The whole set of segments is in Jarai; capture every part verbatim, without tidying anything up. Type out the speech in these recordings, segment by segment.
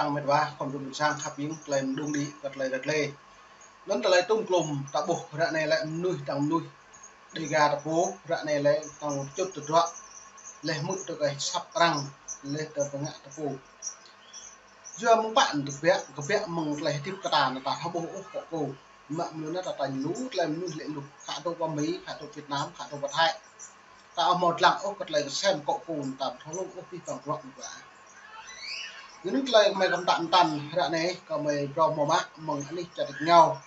Ang mĕt wa, khom dŭm sang khăp ing, tơlơi mơđung đĭ, kơ tơlơi rơtlê. Anŭn tơlơi tŭm klum ta ƀuh, ră anai lĕ mơnuih dang mơnuih Dega ta pô, ră anai lĕ tơ̆ng čut tơdruă, leh mŭt tơ kơ săp arăng, leh tơ pơngă ta pô. Yua mơ̆ng pă tơbiă, kơbiă mơ̆ng tơlơi hơdip kơ ta, anŭn ta thâo ƀuh ôh kơ kâo. Mă mơnuih anŭn ta tañ lu, tơlơi mơnuih lĕ lu, khă dŏ pơ Mi, khă dŏ Việt Nam, khă dŏ pơ Thái. Ta ƀu hmâo lăng ôh kơ tơlơi kơsem kơ kâo, ta thâo lăng ôh pih păng bruă mơ̆ng pă. Yua anŭn tơlơi kơ mơi kăm tăm tăn, ră anai, kơ mơi phrâo hmâo mă, mơ̆ng anih čar Dega ngao.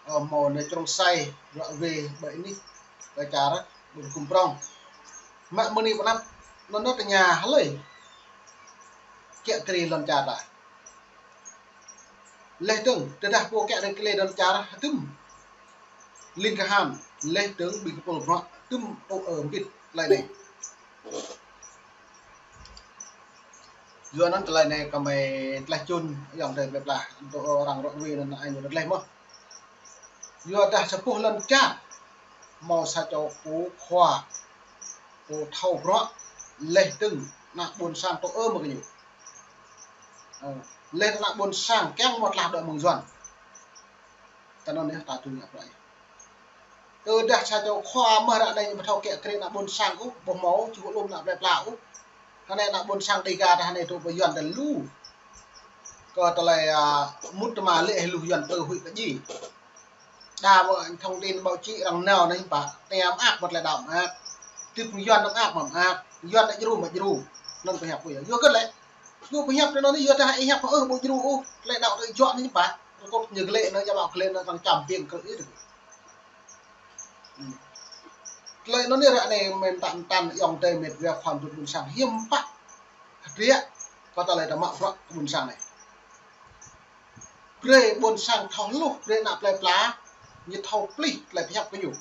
Ơ, hmâo anai črông sai, ră wê, ƀơi anih, ƀơi čar, ƀơi kum prong. Mă mơ̆ng anai pơ anăp, anŭn anŭn tơña hlơi. Kiă kriê lŏn čar ta. Leh dơ̆ng, tơdah pô kiă kriê lŏn čar, hơdôm. Ling kahan, leh dơ̆ng ƀing kơpul bruă, hơdôm tŭ ơ mbĭt tơlơi anai. Yua anŭn tơlơi anai kơ mơi tlaih čun, ayŏng adơi plơi pla, tŭ ơ arăng ră wê anŭn ai ñu rơtleh mơ̆n. Yua dah sa boh lŏn čar, hmâo sa čô pô khua, pô thâo bruă, leh dơ̆ng, ană ƀôn sang tŭ ơ mơ̆ng ñu. Ơ, leh ană ƀôn sang kiăng mơ̆ tlaih dŏ mơ̆ng Yuan. Tơ anŭn yơh ta tui ngă plơi. Tơdah sa čô khua mơ̆ ră anai ƀu thâo kiă kriê ană ƀôn sang ôh, ƀu hmâo, či hơlŭm ană plơi pla ôh. Hơnai ană ƀôn sang Dega ta hơnai tŭ pơ Yuan ta lu. Kơ tơlơi, a, mŭt tơma lĕ hluh Yuan tơ huĭ kơ ji. Đa mơ̆ thông tin báo chí arăng nao anai pă, tơña mơak mơ̆ tơlơi đaŏ mơak. Tip Yuan mơak mơak, Yuan ta djru mă djru. Anŭn pơhiăp kơ yua. Yua kơ lĕ. Yua pơhiăp tơ anŭn yua ta ih hiăp ôh ƀu djru ôh, tơlơi đaŏ tơ juă anai pă. Rơkôt ñu glĕ anŭn, jăk ƀă glĕ anŭn, arăng čăm biêng kơ ih. Tơlơi anŭn ră anai mơi tăm tăn ayŏng adơi mĕt wa khom dŭm ƀôn sang hiư̆m pă. Hơdră, kơ tơlơi ta mă bruă kơ ƀôn sang anai. Brơi ƀôn sang thâo hluh, brơi ană plơi pla, ñu thâo plih tơlơi pơhiăp kơ ñu.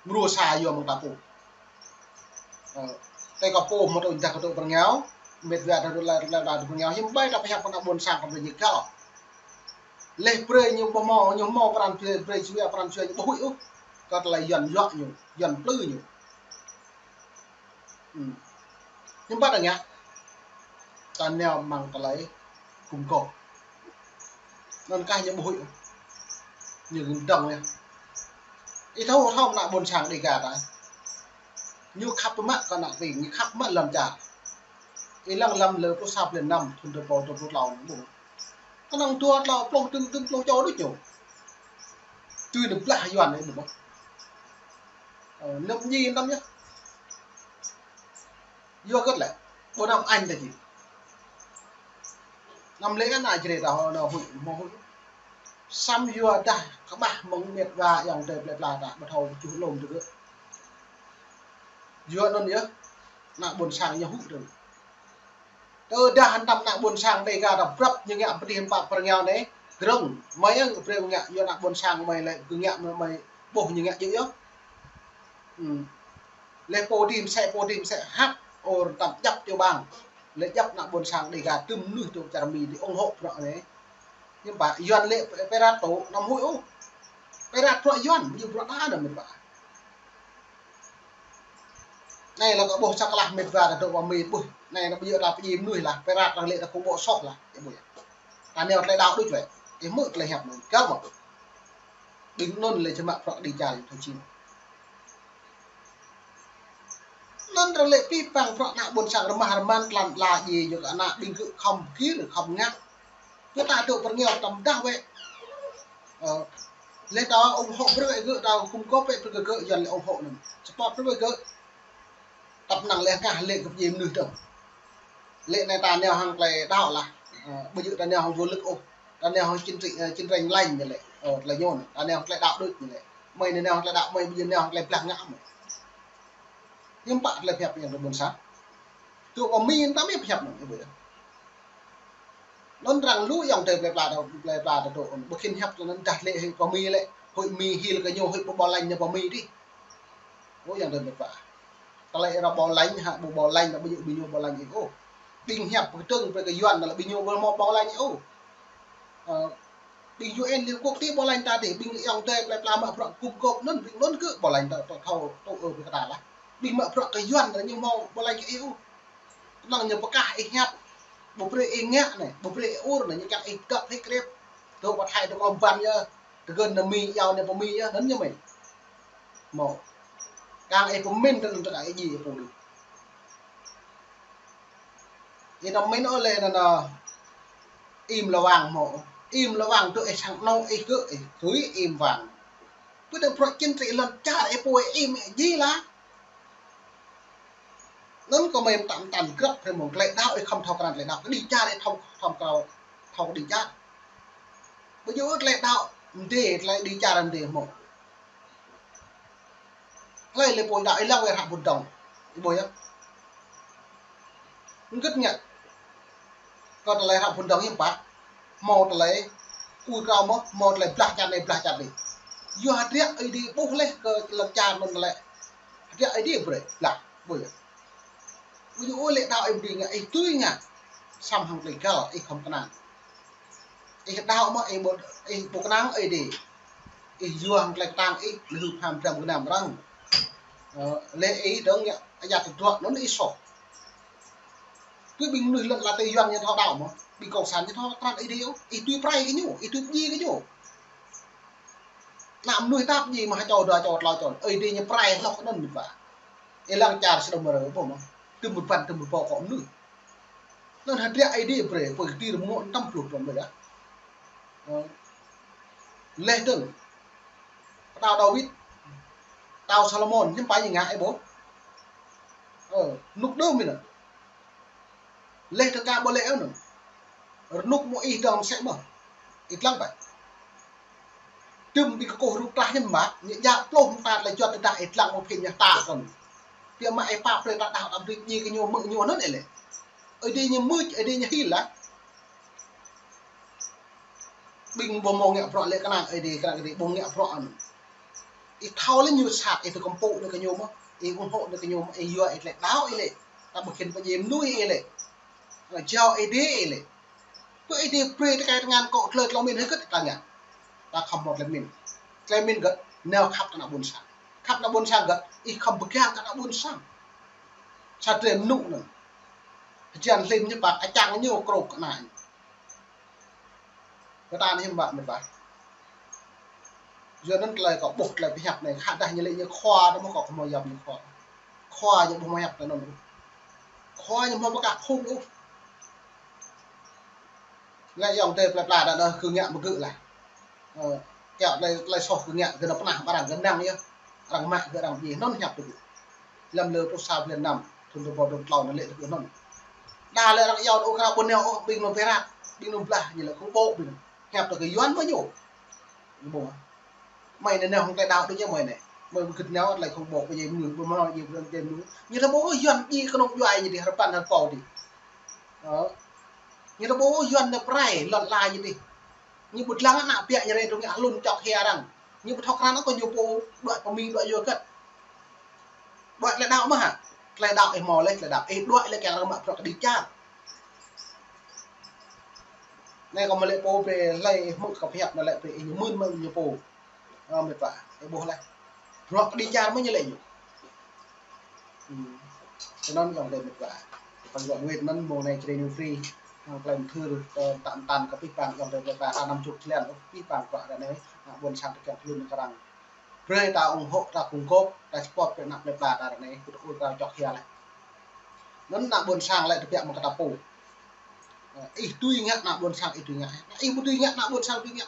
Mrô sa yua mơ̆ng ta pô. Ơ, tơ kơ pô hmâo tŭ dah kơ tŭ pơrơngao, mĕt wa dah tŭ lai, lai dah tŭ pơrơngao, hiư̆m ƀai ta pơhiăp kơ ană ƀôn sang kơ brơi ñu găl. Leh brơi ñu ƀu hmâo, ñu hmâo pran brơi, brơi jua pran jua ñu ƀu huĭ ôh. Kơ tơlơi Yuan yua ñu, Yuan plư ñu. Hm. Hiư̆m pă ta ngă, ta nao mơ̆ng tơlơi gum gôp. Anŭn kah ñu ƀu huĭ. Ñu gơ̆ng dơ̆ng yơh. Ih thâo thâo ană ƀôn sang Dega ta. Ñu khăp mă kơ ană tring, ñu khăp mă lŏn čar. Ih lăng lăm lơ pluh sa blan năm, thŭn dua rơbâo dua pluh klâo anai ƀuh. Kơnơ̆ng dua klâo pluh, tơ̆ng, tơ̆ng pluh čô đôč ñu. Tui anŭn blah Yuan anai ƀuh. Ơ, anăm ji anăm yơh. Yua kơ lĕ, ƀu anăm añ ta ji. Anăm lĕ ană Jrai ta hmâo huĭ, hmâo huĭ. Samơ̆ yua dah kơƀah mơ̆ng mĕt wa ayŏng adơi plơi pla ta, ƀu thâo čuh lŏm tơ gơ̆. Yua anŭn yơh, ană ƀôn sang ñu huĭ tơ. Tơdah hơnăm ană ƀôn sang Dega ta prăp ñu ngă pơdih pă pơrơngao anai, grơ̆ng, mơi ơ̆ng brơi ngă, yua ană ƀôn sang mơi lĕ, gơ̆ng ngă mơi, mơi ƀuh ñu ngă djơ̆ yơh. Hm. Leh pô dih mơsĕ, pô dih mơsĕ hăp, ôr tăm djăp čô ƀang. Leh djăp ană ƀôn sang Dega tŭm mơnuih tŭ čar Mi đĭ ủng hộ bruă anai. Hiư̆m pă, Yuan lĕ pơrat tŭ, anăm huĭ ôh. Pơrat bruă Yuan, ƀu djơ̆ bruă ta anăm mĕt wa. Anai lĕ kơ ƀuh sa klah mĕt wa ta dŏ pơ Mi ƀuh. Anai anăm ƀu djơ̆ ta pơdjai mơnuih lah, pơrat ta lĕ ta kơ ƀô̆ soh lah, ih ƀuh yơh. Ta nao tơlơi đaŏ đôč wơ̆t. Ih hmư̆ tơlơi hiăp anŭn, găl mơ̆. Ƀing anŭn lĕ či mă bruă kơđi čar thâo či. Anŭn arăng lĕ pih păng bruă ană ƀôn sang rơmah rơman tlam ala djai yua kơ ană ƀing gơ̆ khŏm gir, khŏm ngă. Kơ ta tŭ pơrơngao tăm dah wơ̆t. Ơ, leh ta ủng hộ brơi gơ̆, ta gum gôp brơi gơ̆, Yuan lĕ ủng hộ anŭn. Support brơi gơ̆. Tăp năng leh kah lĕ kơ pơdjai mơnuih dơ̆ng. Lĕ anai ta nao hăng tơlơi đaŏ lah. Ơ, ƀu djơ̆ ta nao hăng vô lực ôh. Ta nao hăng chiến trị, ơ, chiến tranh lạnh ñu lĕ. Ơ, tơlơi ñu anai. Ta nao hăng tơlơi đaŏ đôč ñu lĕ. Mơi anai nao hăng tơlơi đaŏ, mơi ƀu djơ̆ nao hăng tơlơi blah ngă mơi. Hiư̆m pă tơlơi pơhiăp ayŏng adơi ƀôn sang. Tŭ pơ Mi ta mơi pơhiăp anŭn, ih ƀuh yơh. Anŭn arăng lu ayŏng adơi plơi pla ta, plơi pla ta tŭ anŭn. Ƀu khĭn hiăp tơ anŭn dah lĕ hơi pơ Mi lĕ. Hơi Mi hil kơ ñu hơi ƀu ƀâo lanh ñu pơ Mi dih. Ơ ayŏng adơi mĕt wa. Tơlơi ih ră ƀâo lanh hă, ƀu ƀâo lanh, ƀu djơ̆ ƀing ñu ƀâo lanh ih ôh. Ƀing hiăp pơkơdơ̆ng brơi kơ Yuan anŭn lĕ ƀing ñu ƀu hmâo ƀâo lanh ih ôh. Ơ, ƀing U N Liên Quốc ti ƀâo lanh ta dih, ƀing ayŏng adơi plơi pla mă bruă gum gôp anŭn, ƀing anŭn gơ̆ ƀâo lanh ta, ta thâo tŭ ơ brơi kơ ta lah. Ƀing mă bruă kơ Yuan anŭn ñu hmâo ƀâo lanh kơ ih ôh. Kơnơ̆ng ñu pơkah ih hiăp. Ƀu brơi ih ngă anai, ƀu brơi ih ur anai, ñu kiăng ih găp hĭ krep. Dŏ pơ Thái dŏ klom ban yơh, tơgơ̆n anai Mi iâu anai pơ Mi yơh, anŭn ñu mơ̆n. Hmâo. Kiăng ih pơmĭn tơnăn tơkă ih djai pô đôč. Ih anăm mĭn ôh lĕ anŭn, anŭn. Im lawang hmâo. Im lawang tŭ ih sang anŏ ih gơ̆ ih, tui im wang. Pơ dang prŏ čin tri lŏn čar ih pô ih im ih djai lah. Anŭn kơ mơi mơtam mơtam grăp hrơi mơ̆ng tơlơi đaŏ ih khŏm thâo krăn tơlơi đaŏ. Kơđi čar ih thâo, thâo krăn, thâo kơđi čar. Ƀu djơ̆ tơlơi đaŏ mdê, tơlơi kơđi čar mdê hmâo. Hlơi lĕ pô đaŏ ih lăng wai hră ƀôn dŏng. Ih ƀuh yơh. Hơget ngă. Kơ tơlơi hră ƀôn dŏng hiư̆m pă. Hmâo tơlơi ur krao mơ̆, hmâo tơlơi blah čar anai, blah čar adih. Yua hơdră Ơi Adai ƀuh laih kơ lŏn čar anŭn tơlơi. Hơdră Ơi Adai brơi, blah, ƀuh yơh. Ƀu djơ̆ ôh lĕ đaŏ ih ƀu dưi ngă, ih tui ngă. Samơ̆ hăng tơlơi găl ih khŏm kơnang. Ih đaŏ mơ̆ ih ƀu, ih ƀu kơnang Ơi Adai. Ih yua hăng tơlơi kơtang ih, lĕ hưp ham dram gơnam arăng. Ơ, lĕ ih dơ̆ng ngă, ayăt tơdruă anŭn ih soh. Pơ ƀing mơnuih lŏn ala tơi Yuan ñu thâo đaŏ mơ̆, ƀing cộng sản ñu thâo krăn Ơi Adai ôh, ih tui prai kơ ñu, ih tui pơdjai kơ ñu. Ană mơnuih ta pơdjai mơ̆ ha čô dua čô tlâo čô, Ơi Adai ñu prai hloh anŭn mĭt wa. Ih lăng čar Sôđôm Gômôrrah ƀuh mơ̆, tơm mơ̆ ƀăn tơm mơ̆ ƀâo akŏ mơnuih. Anŭn hơdră Ơi Adai brơi, pơ kơtir mơ̆ tơm pluh tơm mơ̆ yơh. Ơ. Laih dơ̆ng. Pơtao Dawid, pơtao Salômôn, hiư̆m pă ñu ngă ih ƀuh. Ơ, rơnŭk đưm mơ̆n anŭn. Laih dơ̆ng ka ƀu lĕ ôh anŭn. Rơnŭk mơ̆ ih dơ̆ng mơsĕ mơ̆n. Ih lăng ƀă. Tơm ƀing kơkuh rŭ trah hiư̆m mă, ñu djă pluh mơta tơlơi juăt tơdah ih lăng mơ̆ phim ñu ta kơ̆n. Biă mă ih pap brơi ta đaŏ đăm rĭm djai kơ ñu mơ̆ ñu anŭn ih lĕ. Ơi Adai ñu mưč, Ơi Adai ñu hil lah. Ƀing ƀu hmâo ngă bruă lĕ kơnang Ơi Adai, kơnang Ơi Adai ƀu ngă bruă anŭn. Ih thâo lĕ ñu sat, ih tơkơmpŭ nao kơ ñu mơ̆, ih ủng hộ nao kơ ñu mơ̆, ih yua ih lĕ đaŏ ih lĕ. Ta ƀu khĭn pơdjai mơnuih ih lĕ. Jao Ơi Adai ih lĕ. Pơ Ơi Adai brơi tơkai tơngan kơ tơlơi tlâo min hơget ta ngă. Ta khŏm hmâo tơlơi min. Tơlơi min hơget, nao khăp kơ ană ƀôn sang. Khăp ană ƀôn sang hơget, ih khŏm pơgang kơ ană ƀôn sang. Sa drơi mơnŭ anŭn. Hơjan hlĭm ñu pă, akŏ ñu krŏk kơ ană ñu. Kơ ta anai hiư̆m pă mĭt wa. Yua anŭn tơlơi kâo ƀuh tơlơi pơhiăp anai, khă dah ñu lĕ ñu khua, tơmơ̆ kâo kơ hmâo yap ñu khua. Khua ñu ƀu hmâo hiăp tơ anŭn ôh. Khua ñu hmâo pơkă khŭng ôh. Lĕ ayŏng adơi plơi pla ta anai kơ ngă mơ̆ gơ̆ lah. Ơ, kiăng tơlơi, tơlơi soh kơ ngă, gơ̆ nao pơnah ƀơi arăng gơnang yơh. Arăng mă gơ̆ arăng pơdjai, anŭn hiăp tơ gơ̆. Lăm lơ pluh sa blan năm, thŭn dua rơbâo dua pluh klâo anai lĕ tơ gơ̆ anŭn. Đa lĕ arăng yua ôh krao ƀu nao ôh, ƀing anŭn pơrat, ƀing anŭn blah, ñu lĕ khŏm ƀô̆ ƀing anŭn. Hiăp tơ gơ̆ Yuan mơ̆ ñu. Ñu ƀuh. Mơi anai nao hăng tơlơi đaŏ đôč ñu mơi anai. Mơi ƀu gĭt nao tơlơi khŏm ƀô̆, pơdjai mơnuih, ƀu hmâo djai, ƀu djai mơnuih. Ñu ta ƀuh Yuan djai kơnơ̆ng djuai ñu dih, hơrơpan hơrơpâo dih. Ơ. Ñu ta ƀuh Yuan anai prai, lŏn ala ñu dih. Ñu ƀu dlăng ană ƀiă ñu rai dŏ ngă hlŭn čŏk hia arăng. Ñu ƀu thâo krăn kơ ñu pô đuaĭ pơ Mi đuaĭ yua hơget. Đuaĭ tơlơi đaŏ mơ̆ hă? Tơlơi đaŏ ih hmâo laih, tơlơi đaŏ ih đuaĭ laih kiăng arăng mă bruă kơđi čar. Anai kâo mơ̆ lĕ pô brơi hlơi ih hmư̆ kơ pơhiăp anai lĕ brơi ih ñu mưn mơ̆ ñu pô. Ơ, mĭt wa, ih ƀuh laih. Bruă kơđi čar mơ̆ ñu lĕ ñu. Hmm. Tơ anŭn ayŏng adơi mĭt wa. Păng Yuan wĭt anŭn mơ̆ng anai Jrai New Free. Hăng tơlơi mơthưr, ơ, tơm tăn kơ pih pang ayŏng adơi mĭt wa, ta anăm čŭk člen, pih pang bruă ră anai, ană ƀôn sang tơkiăng tơlŭn kơ arăng. Brơi ta ủng hộ, ta kŭng kôp, ta support brơi ană plơi pla ta ră anai, kơ tơkŭl ta čŏk hia laih. Anŭn ană ƀôn sang lĕ tơbiă mơ̆ng kơ ta pô. Ơ, ih tui ngă ană ƀôn sang, ih tui ngă. Ih ƀu tui ngă ană ƀôn sang, tui ngă.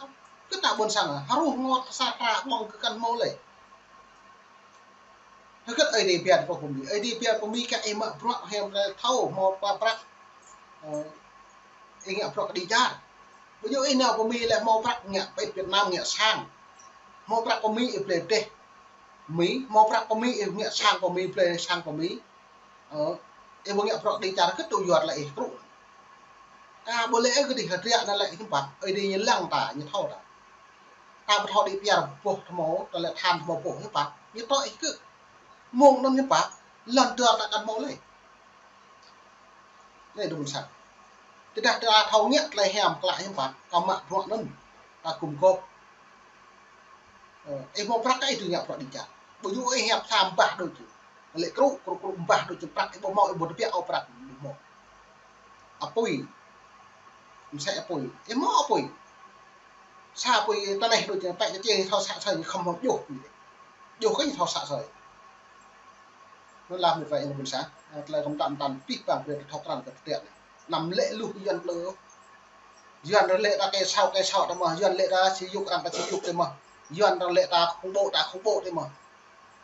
Kơ ană ƀôn sang, harus ngot sa tra ƀơ̆ng kơ kăn hmâo lĕ. Hơget Ơi Adai pơhiăp pơ Mi. Ơi Adai pơhiăp pơ Mi kiăng ih mă bruă hiam lĕ thâo hmâo prăk. Ơ, ih ngă bruă kơđi čar. Ƀu djơ̆ ih nao pơ Mi lĕ hmâo prăk ngă pơ Việt Nam ngă sang. Hmâo prăk pơ Mi ih blơi rơdêh Mi, hmâo prăk pơ Mi ih ngă sang pơ Mi, blơi sang pơ Mi. Ơ, ih ƀu ngă bruă kơđi čar hơget tŭ yua tơlơi ih krŭ. Ka ƀu lĕ ih kơđi hơdră anai lĕ hiư̆m pă, Ơi Adai ñu lăng ta, ñu thâo ta. Ta ƀu thâo đĭ pơyơr boh tơmâo, tơlơi than tơmâo boh hiư̆m pă, ñu tŏ ih kơ. Mơ̆ng anŭn hiư̆m pă, lŏn dơ̆r ta kăn hmâo lĕ. Anai dŭm sa. Tơdah ta thâo ngă tơlơi hiam klă hiư̆m pă, kơ mă bruă anŭn, ta gum gôp. Ơ, ih hmâo prăk kơ ih tui ngă bruă kơđi čar. Ƀu djơ̆ ih hiăp sa mbah đôč. Lĕ krŭ, krŭ, krŭ mbah đôč prăk, ih ƀu hmâo, ih ƀu tơbiă ôh prăk, ƀu hmâo. Apui, Msĕ apui. Ih hmâo apui. Sa apui ta leh đôč, pĕ kơ čê thâo să sơi khŏm hmâo juh. Juh kơ thâo să sơi. Anŭn lah mĕt wa ih ƀôn sang. Tơlơi kơmtăn tăn pih pang brơi ta thâo krăn kơ tơtiă anai. Anăm lĕ luh Yuan plư. Yuan rơlĕ ta kơ sao kơ sao ta mơ̆. Yuan lĕ ta si yuk krăn ta si yuk ta mơ̆. Yuan rơlĕ ta khủng bố ta khủng bố ta mơ̆.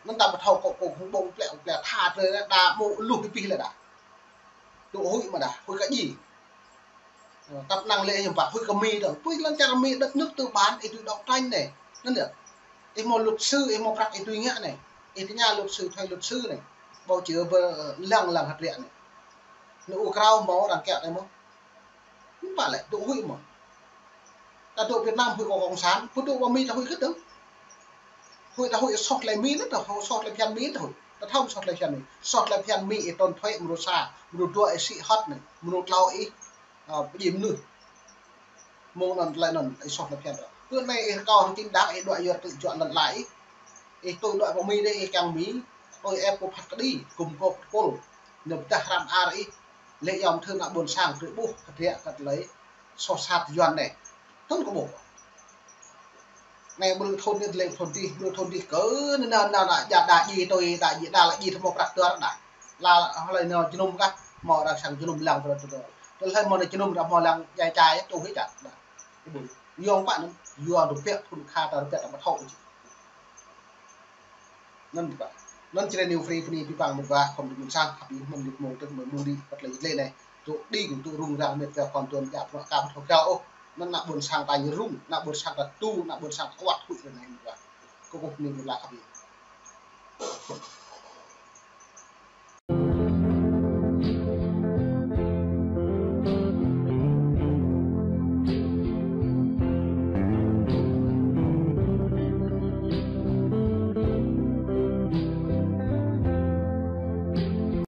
Anŭn ta ƀu thâo kơ kơ khủng bố plĕ plĕ tha tơlơi ta ƀu luh pih lĕ đa. Tŭ huĭ mơ̆ đa, huĭ kơ djai. Ơ, tăp năng lĕ hiam pă, huĭ kơ Mi đa. Pui lăn čar Mi đất nước tư bản, ih tui đấu tranh anai. Anŭn yơh. Ih hmâo luật sư, ih hmâo prăk ih tui ngă anai. Ih tơña luật sư, thuê luật sư anai. Bầu chữa bơ, lăng lăng hơdră anai. Anŭn ur krao hmâo arăng kiăng anai mơ̆. Hiam pă lĕ, tŭ huĭ mơ̆. Ta dŏ Việt Nam huĭ kơ cộng sản, pơ dŏ ƀơi Mi ta huĭ kơ dơ̆ng. Huĭ ta huĭ soh tơlơi Mi anŭn, ta huĭ soh tơlơi phiăn Mi ta huĭ. Ta thâo soh tơlơi phiăn Mi. Soh tơlơi phiăn Mi ih trôn thuế mrô sa, mrô dua ih sĭ hŏt anai, mrô klâo ih, ơ, pơdjai mơnuih. Mơ̆ng anŭn tơlơi anŭn ih soh tơlơi phiăn ta. Kơ anai ih rơkâo hăng chính đáng ih đuaĭ yua tơlơi juă lăn ala ih. Ih tui đuaĭ pơ Mi đơi ih kiăng Mi, tui ĕp kơ phat kơđi, gum gôp tơpul. Ñu pơdah hrăm ar ih, lĕ yom thun ană ƀôn sang brơi ƀuh hơdră kơ tơlơi soh sat Yuan anai. Thun kơ ƀuh. Anai ƀrư̆ thun anai, lĕ thun dih, ƀrư̆ thun dih kơ anai, anai, anai, đa, đa djai tui, đa djai, đa lĕ djai tơ hmâo prăk tơr đa. Lă, lă, lă, anai jơnum kah, hmâo arăng sang jơnum lăng prăk tơr. Tơlơi hmâo anai jơnum arăng hmâo lăng djai čai, tŭ huĭ čăt đa. Yua pă anŭn, yua rơbeh phun kha ta rơbeh ta ƀu thâo ôh. Anŭn pă. Anŭn Jrai New Free bơni abih bang mĕt wa, khŏm dŏ ƀôn sang, khăp ih mơ̆n lĕ mơ̆ng tơ̆ mơ̆ng mơ̆ng đĭ, pơtlei lĕ anai. Tŭ đĭ kơ tŭ rŭng răng mĕt wa khŏm tuan djă pơnă kơ thâo krao ôh. Anŭn ană ƀôn sang ta ñu rŭng, ană ƀôn sang ta tŭ, ană ƀôn sang ta awăt huĭ ră anai mĕt wa. Kơkuh bơni mĕt wa khăp ih.